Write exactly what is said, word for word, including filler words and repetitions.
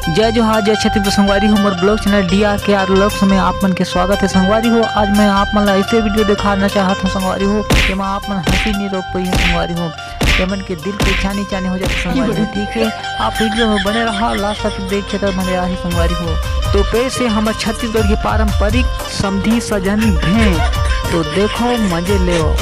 जय जोहार, जय छत्तीसगढ़ संगवारी हो, मोर vlog channel D R K R Vlogs में आप मन के स्वागत है संगवारी हो। आज मैं आप मन ला ऐसे video दिखाना चाहत हूँ संगवारी हो, जेमा आप मन हंसी नहीं रोक पाई है संगवारी हो, ये मन के दिल के चानी चानी हो जाते संगवारी हो। ठीक है, आप video में बने रहा, last तक देखे तो मजा आही संगवारी हो। तो पेश है हमर छत्तीसगढ़ के पारंपरिक समधी सजन भेंट, तो देखो मजे लेओ।